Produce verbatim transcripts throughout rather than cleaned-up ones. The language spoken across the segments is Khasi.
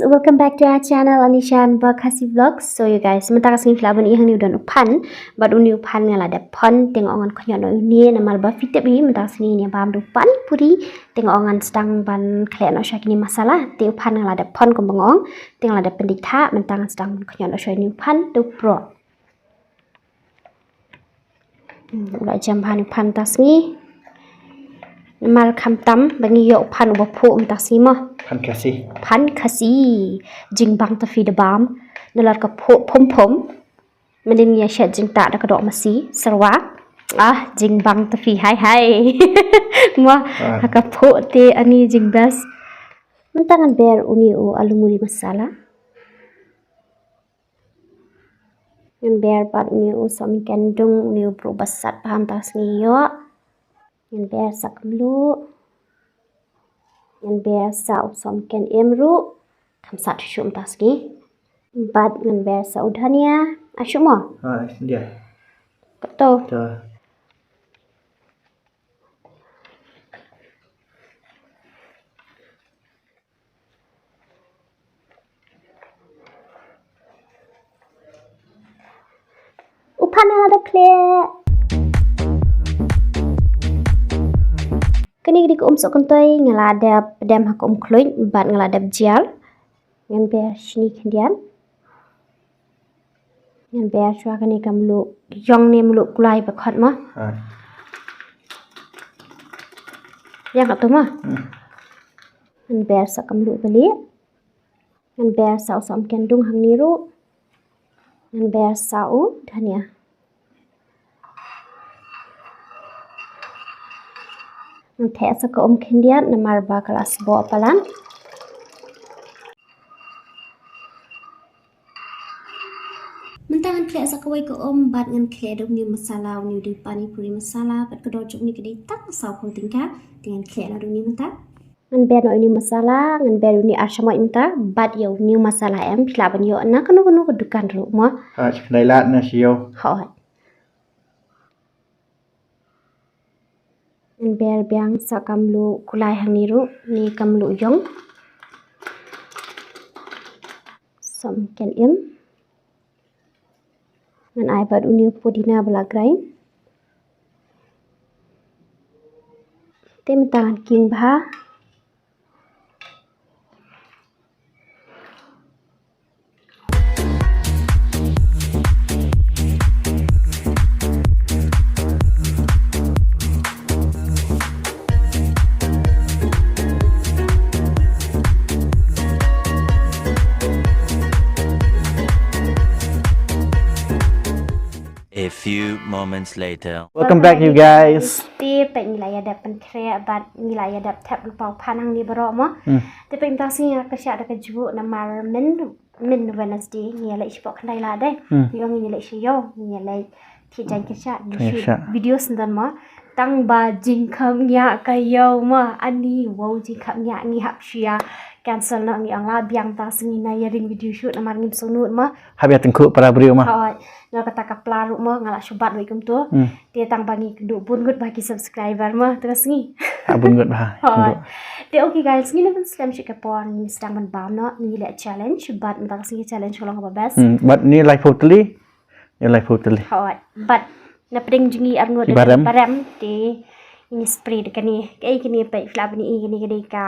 Welcome back to our channel, Anishan Bak Khasi Vlogs. So you guys, mynta ka sngi phi lah ban ïohi hangne u don u phan, bad une u phan nga la dep phon, te nga ong ngan khñiot noh ïa une, namar ba phi tip hi mynta ka sngi ngi ïa bam da u pani puri, te nga ong ngan sdang ban khleh noh shuwa kine masala, te u phan nga la dep phon kumba nga ong, te nga la dep pyndit ha, mynta ngan sdang ban khñiot noh shuwa ïa une u phan, te u proh. Hmm, u la jem bha une u phan mynta ka sngi. Namar khamtam ba ngi ïoh u phan uba phuh mynta ka sngi mo. Phan Khasi. Phan Khasi. Jingbang te phi da bam. Nalor ka phuh phom phom. Mynnin ngi ïa shet jingtah da ka doh masi. Syrwa. Ah, jingbang te phi hai hai. Mo, ah, ha ka phuh te ani jingbes. Mynta ngan ber une u alu muri masala. Ngan ber pat une u sohmynken dung, une u briew ba sat bha mynta ka sngi ïoh. Ngan ber sa ka mluh. Ngan ber sa u sohmynken im ruh. Kham sat shuh mynta ka sngi. Bad ngan ber sa u dhania. Ai shuh mo? Ha, ai shuh. Kato. To. U phan nga la dep khleh. Kane ka dei ka um sohkyntoi, nga la dep pdem ha ka um khluit bad nga la dep jiar. Ngan ber shini khyndiat. Ngan ber shuwa kane ka mluh ïong ne mluh kulai ba khot mo. Ha. Ïong hato mo. Hmm. Ngan ber sa ka mluh kali. Ngan ber sa u sohmynken dung hangne ruh. Ngan ber sa u dhania. Ngan theh sa ka um khyndiat namar ba ka la sboh palat. Mynta ngan khleh sa kawei ka um bad ngan khleh da une u masala, une u dei pani puri masala, bad ka dor jong une ka dei tang saw phew tyngka, te ngan khleh noh da une mynta. Ngan ber noh une u masala, ngan ber une ar shamoit mynta, bad ïa une u masala em, phi lah ban ïoh na kano kano ka dukan ruh mo. Ha, shi khyndai lad na shi ïew. Hooid. Ngan ber biang sa ka mluh kulai hangne ruh, ne ka mluh ïong. Sohmynken im. Ngan ai bad une u pudina ba la grind. Te mynta ngan king bha. A few moments later. Welcome back, you guys. Te peit ngi la ïa dep pynkhreh bad ngi la ïa dep thep lypa u phan hangne baroh mo. Hmm. Te peit mynta ka sngi nga kyrshan da ka juh namar myn, myn Wednesday ngi ïa leit shapoh khyndai lad dei. Hmm. Ngi ong ngi ïa leit sha ïew, ngi ïa leit thied jaiñ kyrshan, ngi shoot video syndon mo. Tang ba jingkham ngiah ka ïew mo, ani wow jingkham ngiah, ngi hap shu ïa cancel noh, ngi ong la biang mynta ka sngi na ïa ring video shoot namar ngim sngewnud mo. Hap ïa tyngkhuh para briew mo. Hooid. Nga kata ka pla ruh mo, nga la shu bat wei kumto. Hmm. Te tang ba ngi kynduh bun ngut ba ki subscriber mo, te ka sngi. Ha bun ngut ba. Hooid. Te okay guys, ngin ym pynslem shuh ka por, ngin sdang ban bam noh, ngi leh challenge, bad mynta ka sngi challenge ka long kaba best. Hmm, bad ngi laiphew tylli, ngi laiphew tylli. Hooid. Bad na pdeng jong ngi ar ngut ba rem, te ngin spray da kane. Kaei kane peit, phi lah ban i kane ka dei ka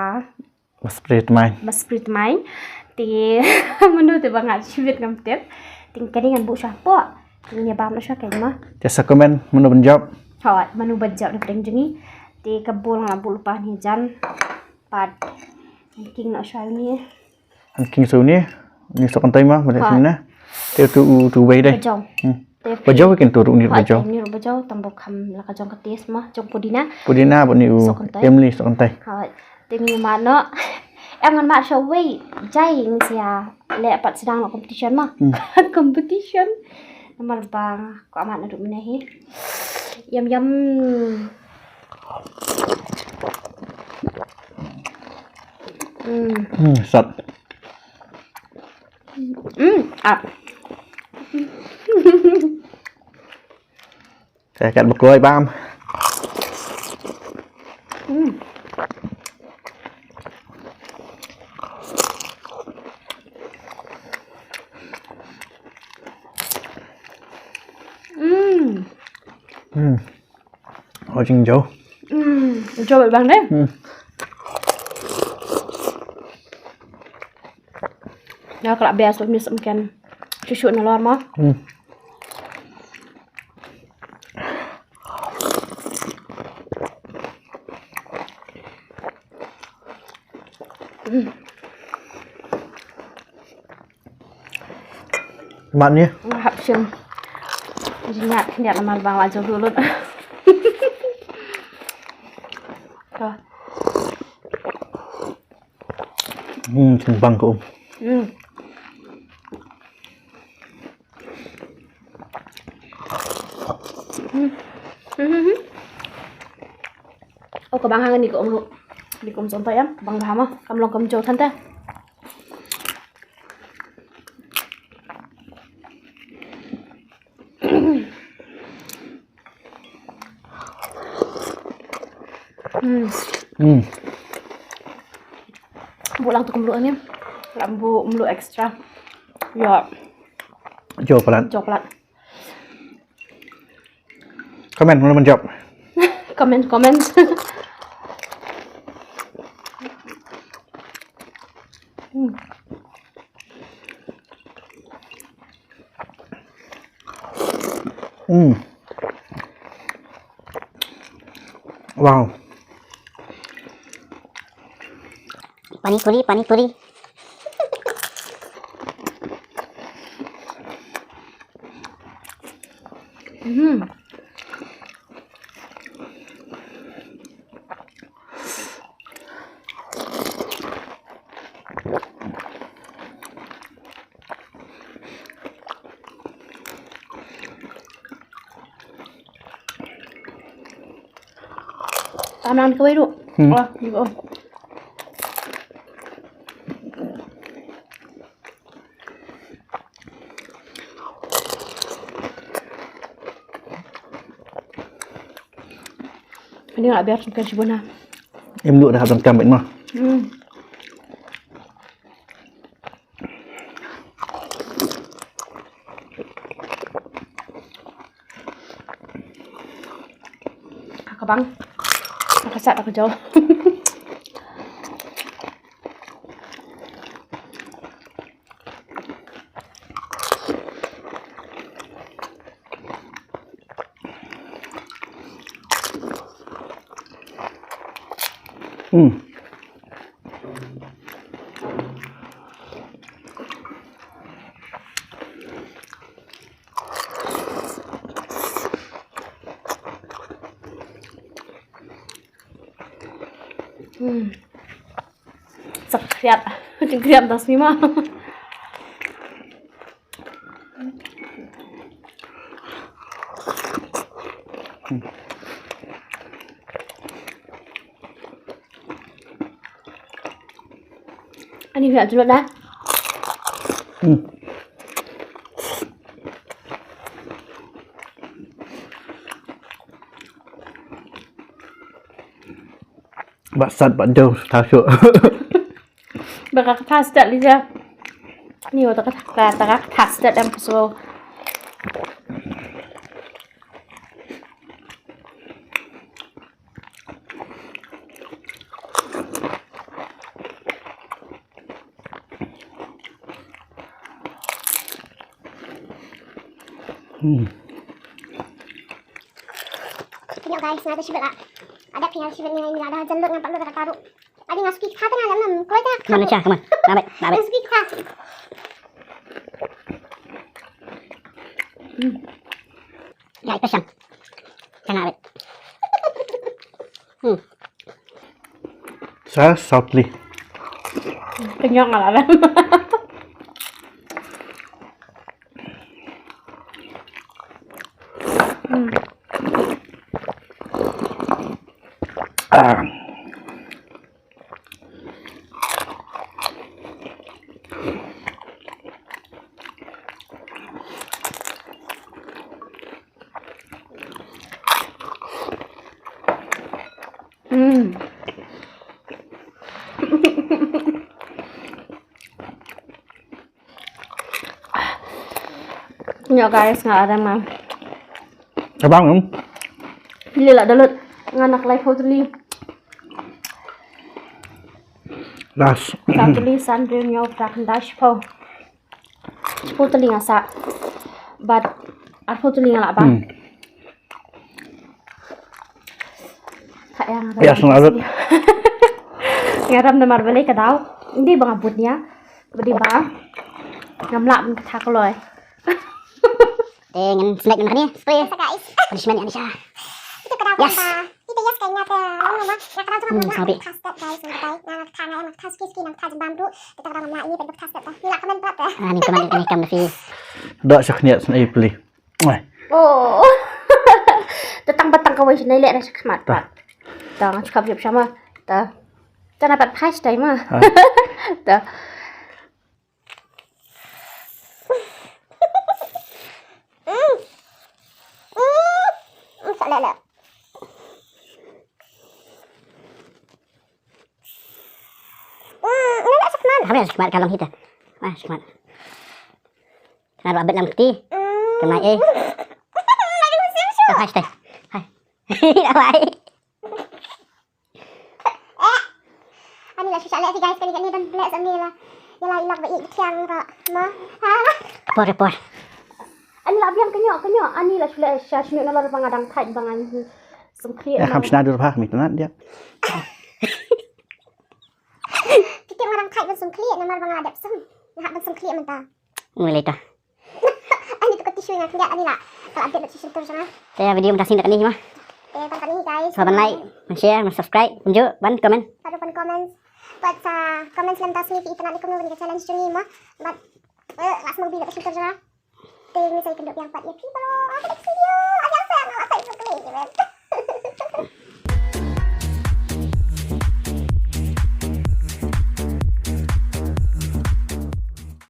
Ba spray tmaiñ. Ba spray tmaiñ. Te mano te ba nga shu wit ngam tip. Te kane ngan buh shuwa hapoh. Te ngin ïa bam noh shuwa kein mo. Te sa comment mano ban jop. Hooid, mano ban jop na pdeng jong ngi. Te ka bowl nga la buh lypa hangne jan. Pat king noh shuwa une. King shuwa une. Une sohkynthei mo, ba dei shuwa une. Te utu u, utu uwei dei. Ka jong. Hmm. Ba jaw kin tu ruh, une ruh ba jaw. Une ruh ba jaw, tang ba kham la ka jong ka taste mo, jong pudina. Pudina bad une u sohkynthei. Emily sohkynthei. Ha, te ngi mad noh. Em ngan mad shuwa wei, jai ngi sa ïa leh pat sdang noh competition mo. Hmm. Competition. Namar ba kwah mad naduh mynne hi. Yum yum. Hmm. Hmm, sat. Hmm, ah. Te kat ba kloi bam. Hmm. Hmm. Oh, jing jo. Hmm, jo bang deh. Hmm. Ya, kalau biasa mis mungkin cucu nalor mah. Hmm. Mat ni. Nga hap shim. Jinyat khyndiat namar ba la jong dulut. To. Hmm, sing bang ko. Hmm. Hmm. Hmm. Oh, ka bang hangan ni ko um. Ni ko um sonta yam, bang hama, kam long kam jo thanta. Hmm. Hmm. Buh lang tu kumluh ni. Lam buh kumluh extra. Ya. Jo palat. Jo palat. Comment, mana menjawab? Comment, comment. Hmm. Hmm. Wow. Pani puri, pani puri. Hmm. Tam lang kawei tu. Hmm. Oh, gitu. Ini nggak biar sungkan si Bona. Em duk dah tengkam mah. Hmm. Ka bang. Ka sat ka jaw. Hmm. Hmm. Sak kriat. Jing kriat das ni ma. Ani hia julot da. Hmm. Ba sat ba dew ta shu. Ba ka kata stat li ja. Ni wa ta kata kata kata stat em so. Hmm. Pynïoh guys, nga da shibit la. Ada pynïoh shibit ni nga da jan lut nga pat lut da ka taruh. Adi nga suki kha tang nga lam nam. Kawai tang. Come on, Lucia, come on. Nabet, nabet. Nga suki kha. Hmm. Ya, ito siyang. Siya nga rin. Hmm. Sa softly. Kenyang lah, kan? Hmm. Ah. Hmm. Nyo guys, nga ada ma. Abang, em? Phi la da lut. Nga na ka laiphew tylli. Last. Sa tylli, san, hynriew, hynñiew, phra, khyndai, shiphew. Shiphew tylli nga sah. Bad arphew tylli nga lah bam. Hmm. Ka ïa nga ïa, ram. Sngew lut. Nga ram namar balei ka daw. Ym dei ba nga bud ïa. Ba dei ba ngam lah ban kata kloi. Te ngan snack ngan kane spray. Yes, guys. Punishment ïa Anisha. Itu ka daw. Yes. Ba. Itu yes kayaknya te. Long long. Nga ka daw tu. Hmm, ngam lah sabi. Kata step, guys, ngam kata. Nga kata nga, nga kata ski ski, nga kata jembam tu. Kita ka daw ngam lah ini, bad kata step dah. Ni lah comment pula te. Ah, ni comment ni, comment dah fi. Dak syak niat sen ai pli. Ai. Oh. Te tang ba tang kawei shnei leh na shakhmat. Ta. Ta, nga shu khap jop shama. Ta. Ta na pat phai stai ma. Ha. Ta. Mm. Mm. Mm, sa leh leh. Mm, leh leh shakhmat. Khamne shakhmat ka long hi ta. Ah, shakhmat. Kane ruh bit lam kti. Kane eh. Hai, stay. Hai. Hai. Eh. Ani la shu sha leh hi guys, kane kane don bleh sa ni la. Ïa la ilak ba i thiang ro. Ma. Ha. Por, por. Ani la biang kynnoh kynnoh. Ani la shu leh sha shu nalor ba nga dang thait ba nga sngewkhlieh. Ïa kham shna dur bha mi tnat dia. Ki kyrmen nga dang thait ban sngewkhlieh namar ba nga dep sngewkhlieh mynta. Ngui lei ta. Ani tu ka tissue nga khyndiat ani la. Ka la update da tissue tu sana. Te video mynta sien da kane hi ma. Te tang kane hi guys. Sa ban like, ban share, ban subscribe, ban ju, ban comment. Sa ju ban comment. Bad sa comment lem da sini ki itynnad ni kumno kane ka challenge jong ngi ma. Bad eh la sngewbha da tissue tu sana. Te ngi sa ïakynduh biang pat ïa phi baroh ha ka next video. Aja sa nga la sa ïakynduh kane hi.